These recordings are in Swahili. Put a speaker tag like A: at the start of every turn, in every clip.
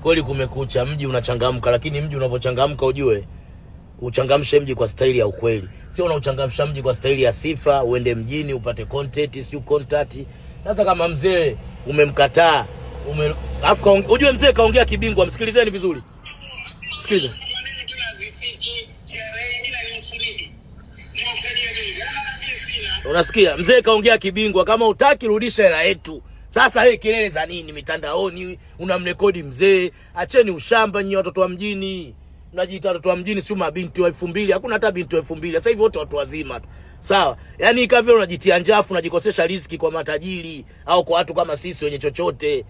A: Kweli kumekucha, mji unachangamka, lakini mji unapochangamka ujue uchangamshe mji kwa staili ya ukweli, sio unauchangamsha mji kwa staili ya sifa. Uende mjini upate content, sio contact. Sasa kama mzee umemkataa ume, alafu ujue mzee kaongea kibingwa, msikilizeni vizuri, sikiliza.
B: Maneno tena vifiki TRA mimi nanihusu nini? Niwatajie mimi. Ah, mimi sina.
A: Unasikia mzee kaongea kibingwa, kama utaki rudisha hela yetu. Sasa wewe kelele za nini mitandaoni? Unamrekodi mzee. Acheni ushamba nyinyi watoto wa mjini. Mnajiita watoto wa mjini, sio mabinti wa 2000. Hakuna hata binti wa 2000. Sasa hivi wote watu wazima tu. Sawa? Yaani kama vile unajitia njafu, unajikosesha riziki kwa matajiri au kwa watu kama sisi wenye chochote.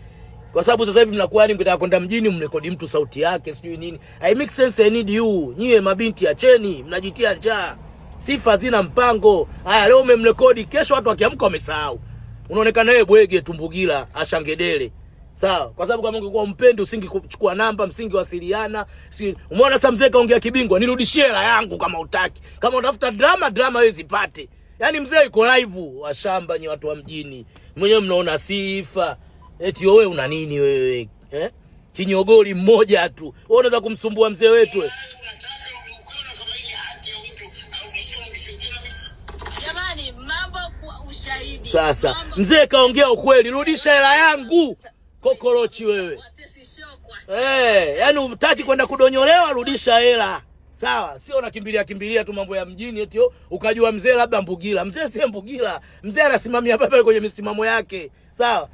A: Kwa sababu sasa hivi mnakuwa yani mkitaka kwenda mjini mrekodi mtu sauti yake sijui nini. I make sense, I need you. Nyie mabinti acheni, mnajitia njaa. Sifa hazina mpango. Haya, leo umemrekodi, kesho watu wakiamka wamesahau. Unaonekana wewe bwege tumbugila ashangedele. Sawa, kwa sababu kama ungekuwa mpendi usingechukua namba, msingewasiliana. Si umeona sasa mzee kaongea kibingwa, nirudishie hela yangu kama utaki. Kama utafuta drama, drama wewe zipate. Yaani mzee yuko live, washamba nyi watu wa mjini. Mwenyewe mnaona sifa. Eti wewe una nini wewe? Eh? Kinyogoli mmoja tu. Wewe unaweza kumsumbua mzee wetu wewe.
B: Unataka ukiona kama hii ni haki ya mtu arudishiwe, arudishiwe. Mimi
C: Jamani, mambo kwa ushahidi.
A: Sasa
C: Mambo
A: mzee kaongea ukweli, rudisha hela yangu. Kokorochi wewe.
C: Watesi shokwa.
A: Eh, yani utaki kwenda kudonyolewa, rudisha hela. Sawa, sio unakimbilia kimbilia tu mambo ya mjini eti oh, ukajua mzee labda Mbugila. Mzee si Mbugila. Mzee anasimamia pale kwenye misimamo yake. Sawa.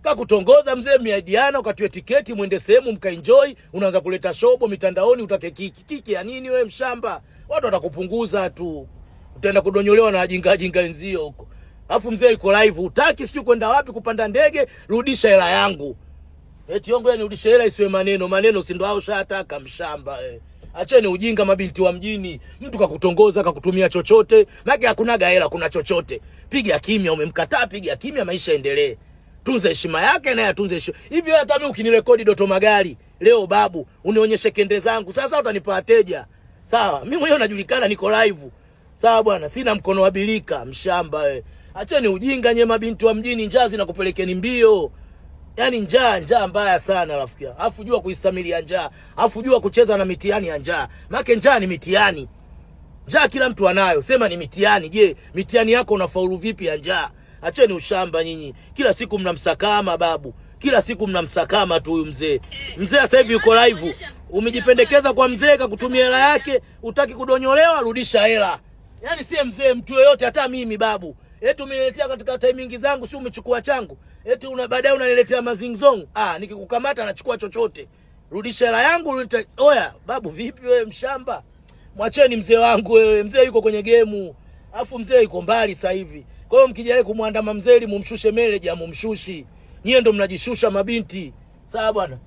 A: Kakutongoza mzee, miaidiana, ukatue tiketi mwende sehemu mkaenjoy, unaanza kuleta shobo mitandaoni, utake kiki. Kiki ya nini wewe mshamba? Watu watakupunguza tu. Utaenda kudonyolewa na wajinga jinga wenzio huko. Alafu mzee yuko live, utaki sijui kwenda wapi kupanda ndege, rudisha hela yangu. Eti ongo nirudishe hela isiwe maneno. Maneno si ndo hao shataka mshamba eh. Acheni ujinga mabinti wa mjini. Mtu kakutongoza kakutumia chochote, maana hakunaga hela, kuna chochote. Piga kimya, umemkataa, piga kimya, maisha endelee. Tunza heshima yake naye atunze heshima. Hivi hata mimi ukinirekodi Doto Magari leo babu, unionyeshe kende zangu, sasa utanipa wateja. Sawa, mimi mwenyewe najulikana niko live. Sawa bwana, sina mkono wa bilika, mshamba eh. Acheni ujinga nye mabinti wa mjini, njaa zinakupelekeni mbio. Yaani njaa, njaa mbaya sana rafiki yangu. Alafu jua kuistamilia njaa. Alafu jua kucheza na mitihani ya njaa. Maana njaa ni mitihani. Njaa kila mtu anayo. Sema ni mitihani. Je, mitihani yako unafaulu vipi ya njaa? Acheni ushamba nyinyi. Kila siku mnamsakama babu. Kila siku mnamsakama tu huyu mzee. Mzee sasa hivi yuko live. Umejipendekeza kwa mzee kakutumia hela yake, utaki kudonyolewa, rudisha hela. Yaani sie mzee mtu yoyote, hata mimi babu. Eti umeniletea katika timing zangu, si umechukua changu. Eti una baadaye unaniletea mazingzong. Ah, nikikukamata nachukua chochote. Rudisha hela yangu, rudisha. Oya, babu vipi wewe mshamba? Mwacheni mzee wangu wewe. Mzee yuko kwenye gemu. Alafu mzee yuko mbali sasa hivi. Kwa hiyo mkijaribu kumwandama mzee ili mumshushe meleja, mumshushi. Nyie ndo mnajishusha mabinti. Sawa bwana.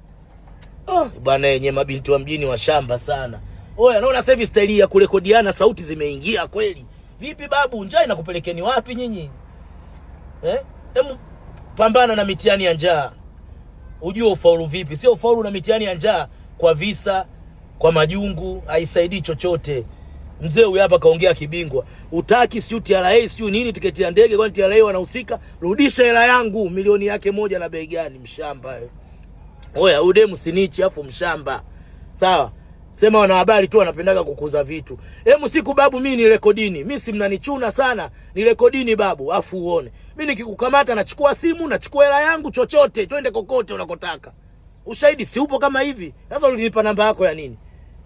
A: Oh, bwana yenye mabinti wa mjini wa shamba sana. Oya, naona sasa hivi staili ya kurekodiana sauti zimeingia kweli. Vipi babu, njaa inakupelekeni wapi nyinyi? Eh? Hemu pambana na mitihani ya njaa. Ujue ufaulu vipi? Sio ufaulu na mitihani ya njaa kwa visa, kwa majungu, haisaidii chochote. Mzee huyu hapa kaongea kibingwa. Utaki sijui TRA sijui nini tiketi ya ndege, kwani TRA wanahusika? Rudisha hela yangu, milioni yake moja na bei gani? Mshamba wewe. Oya, udemu sinichi afu mshamba. Sawa? Sema wanahabari tu wanapendaga kukuza vitu. Hemu siku babu, mimi ni rekodini. Mimi si mnanichuna sana. Ni rekodini babu, afu uone. Mimi nikikukamata nachukua simu, nachukua hela yangu chochote, twende kokote unakotaka. Ushahidi si upo kama hivi. Sasa ulinipa namba yako ya nini?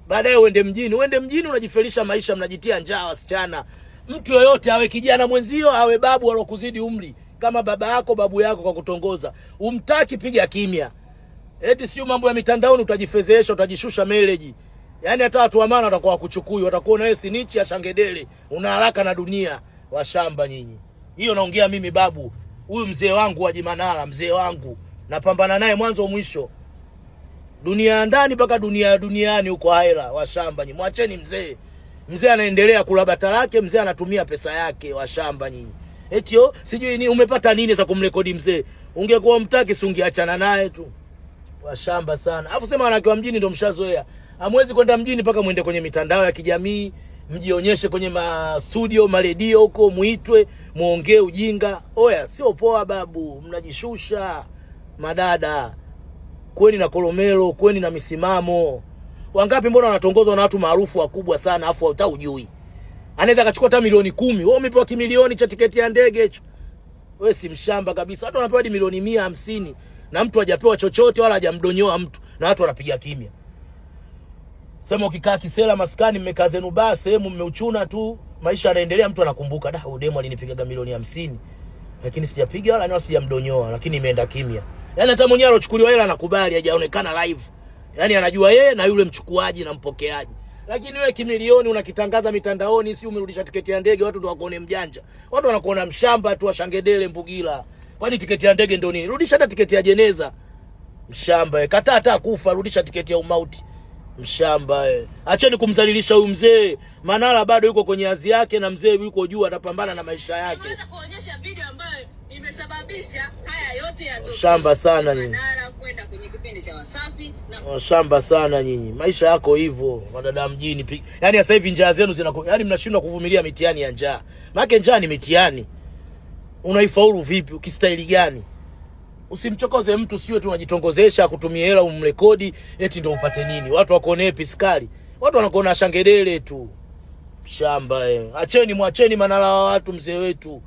A: Baadaye uende mjini, uende mjini unajifelisha maisha, mnajitia njaa wasichana. Mtu yoyote awe kijana mwenzio, awe babu alokuzidi umri, kama baba yako, babu yako kwa kutongoza. Umtaki, piga kimya. Eti sio mambo ya mitandaoni, utajifedhehesha, utajishusha meleji. Yaani hata watu wa maana watakuwa wakuchukui, watakuwa na wewe sinichi ya shangedele, una haraka na dunia, washamba nyinyi. Hiyo naongea mimi babu, huyu mzee wangu wa Jimanala, mzee wangu. Napambana naye mwanzo mwisho. Dunia ya ndani mpaka dunia ya duniani huko haela, washamba nyinyi. Mwacheni mzee. Mzee anaendelea kula bata lake, mzee anatumia pesa yake, washamba nyinyi. Eti oh, sijui ni umepata nini za kumrekodi mzee? Ungekuwa mtaki si ungeachana naye tu. Washamba sana. Alafu sema wanawake wa mjini ndio mshazoea. Hamwezi kwenda mjini mpaka muende kwenye mitandao ya kijamii, mjionyeshe kwenye ma studio, maredio huko, muitwe, muongee ujinga. Oya, sio poa babu, mnajishusha madada. Kweni na kolomelo, kweni na misimamo. Wangapi mbona wanatongozwa na watu maarufu wakubwa sana afu hata hujui. Anaweza akachukua hata milioni 10. Wewe umepewa kimilioni cha tiketi ya ndege hicho. Wewe si mshamba kabisa. Watu wanapewa hadi milioni 150 na mtu hajapewa chochote wala hajamdonyoa mtu na watu wanapiga kimya. Sema ukikaa kisela maskani, mmekaa zenu baa sehemu mmeuchuna tu, maisha yanaendelea, mtu anakumbuka, da, huyu demu alinipigaga milioni 50 lakini sijapiga wala nao sijamdonyoa, lakini imeenda kimya. Yaani hata mwenyewe alochukuliwa hela anakubali, hajaonekana live. Yaani anajua yeye na yule mchukuaji na mpokeaji. Lakini wewe kimilioni unakitangaza mitandaoni, si umerudisha tiketi ya ndege, watu ndio wakuone mjanja. Watu wanakuona mshamba tu, washangedele Mbugila. Kwani tiketi ya ndege ndio nini? Rudisha hata tiketi ya jeneza. Mshamba eh. Kataa hata kufa, rudisha tiketi ya umauti. Mshamba eh. Acheni kumzalilisha huyu mzee. Manara bado yuko kwenye azi yake na mzee yuko juu atapambana na maisha yake.
C: Nimeweza kuonyesha video ambayo imesababisha haya yote yatokee.
A: Shamba sana nyinyi.
C: Manara kwenda kwenye kipindi cha Wasafi na
A: Shamba sana nyinyi. Maisha yako hivyo, madada mjini. Yaani sasa hivi njaa zenu zina, yaani mnashindwa kuvumilia mitihani ya njaa. Maana njaa ni mitihani. Unaifaulu vipi? Ukistaili gani? Usimchokoze mtu, siwe tu unajitongozesha kutumia hela umrekodi eti ndio upate nini. Watu wakuonee piskali. Watu wanakuona shangedele tu. Shamba eh. Acheni, mwacheni Manara wa watu, mzee wetu.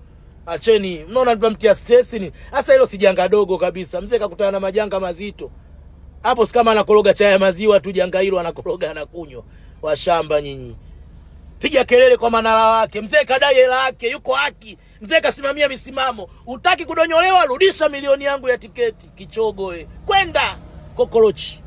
A: Acheni, mnaona tunamtia stress ni. Sasa hilo si janga dogo kabisa. Mzee kakutana na majanga mazito. Hapo si kama anakoroga chai ya maziwa tu, janga hilo anakoroga anakunywa. Washamba nyinyi. Piga kelele kwa Manara wake. Mzee kadai hela yake, yuko haki. Mzee kasimamia misimamo. Utaki kudonyolewa, rudisha milioni yangu ya tiketi. Kichogo eh. Kwenda kokorochi.